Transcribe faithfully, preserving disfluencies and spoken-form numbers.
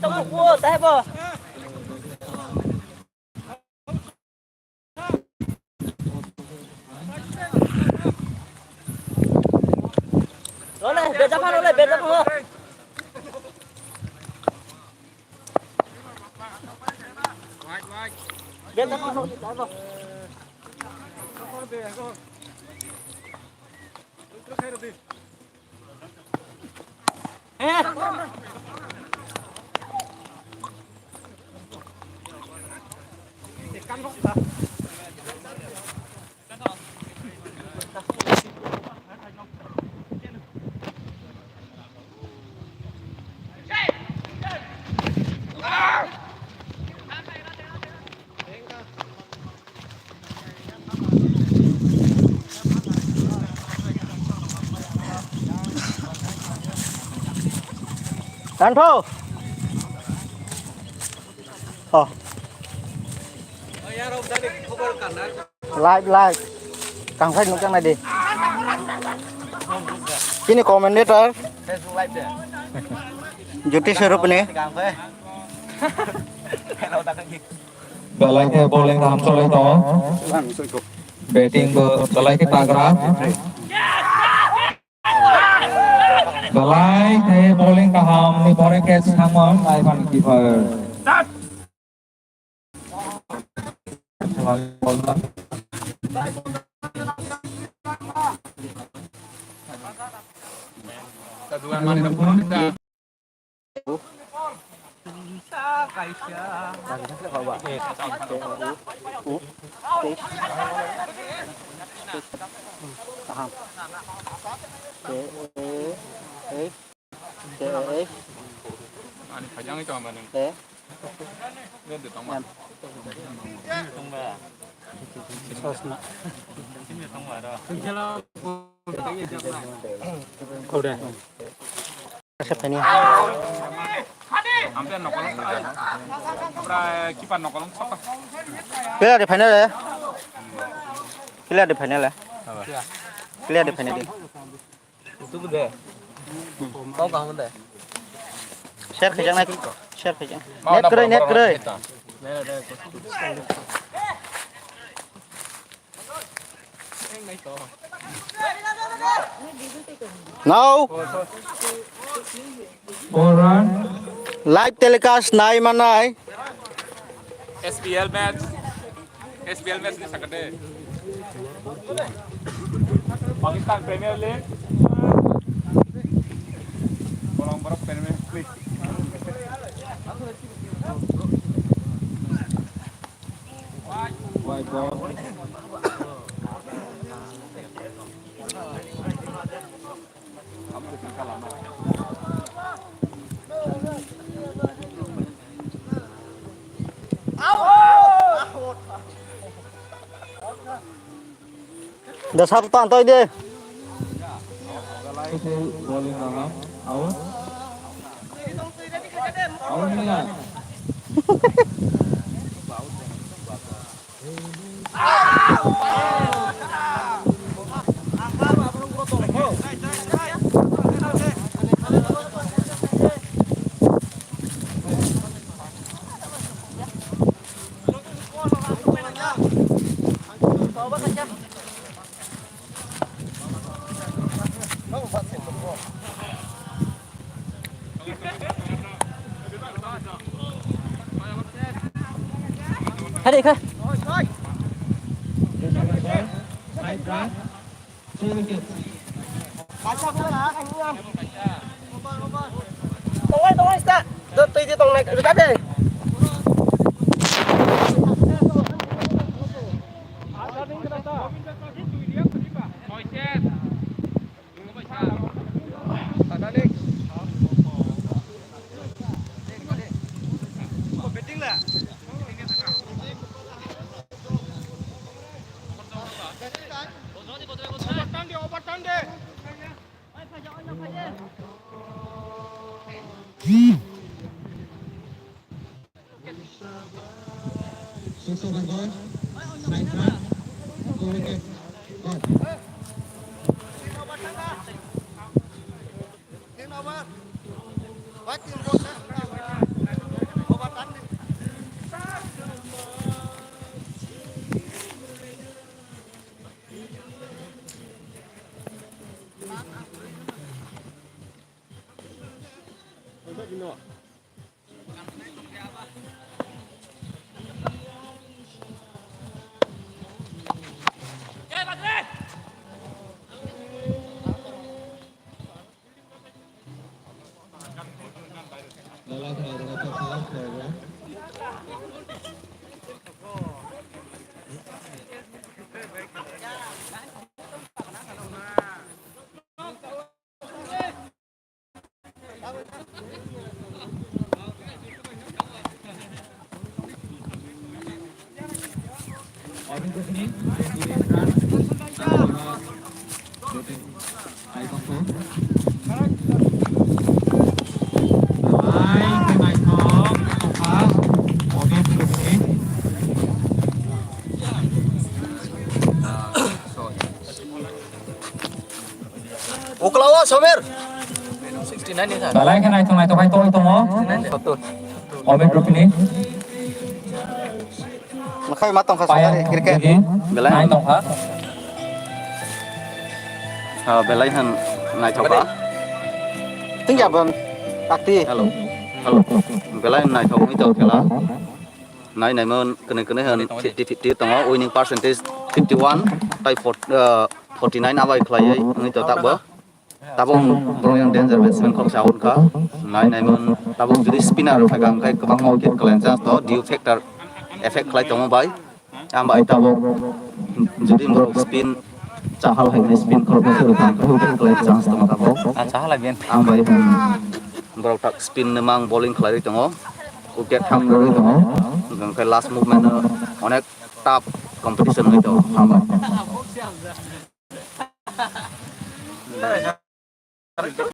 Tamo ko, tahe bo. Role, beja pha, role, beja pha. Beja pha, role, tahe bo. Tantho. Oh. Live, live. Kangkhai nukjak nai di. Chini commentator. Jyoti Swarup ni. Belai khe bowling kaham cholai tongo. Batting bo belai khe tagra. Belai khe bowling kaham ni pore catch thangmang Laifan keeper. Kaham. K A H. K A H. Ani phajang ito amani. K. Ni de tongma. M. Tongma. Sosna. Tongma ro. Kore. Asa phani. Ampe nokolong. Pura kipa nokolong sapa. Player de final eh. Player de final eh. Player de final de. Tubu de. Kau kaham de. Share khaijak nai. Share khaijak. Net kwrwi, net kwrwi. Now, four run. Live telecast nai manai. S P L match. S P L match ni sakate. Pakistan Premier League. Kolong borok Premier League. White ball. Da sab ta antoi de. Bowling rana. Out. Out ni ya. Hari kha. Tongwai, tongwai, sta. Do, twi di tongnai, rwkha de. Ukla o Somer. Sixty nine ni kha. Belai khe naithok naithok khai tongwi tongo. Sixty nine ni. Sottur. Omit Rupini. Makhai ma tongkha Payang sokari cricket. Gigi. Belai. Nai tongkha. Ah, belai han naithok ba. Tingya bon. Takti. Hello. Hello. Belai naithok wngwi tong khela. Nai naimon kwnwi kwnwi hwn fifty fifty tongo, winning percentage fifty one tai forty nine abai khlaiwi wngwi to tabok. Tabok borok yang danger batsman khoroksa out kha. Nai naimon tabok jodi spinner rok phaikha hwnkhe kwbangma wicket kwlaina chance to, dew factor effect khlai tongo bai. Ang bai tabok jodi borok spin chahal hai spin khoroksa rok tang khe wicket kwlai chance tongo tabok. Ah, chahal hai ben. Ang bai hwn borok tak spin nwng mang bowling khlaiwi tongo. Wicket thang rwgwi tongo. Hwnkhe last movement no onek tough competition wngwi tongo. Hambai.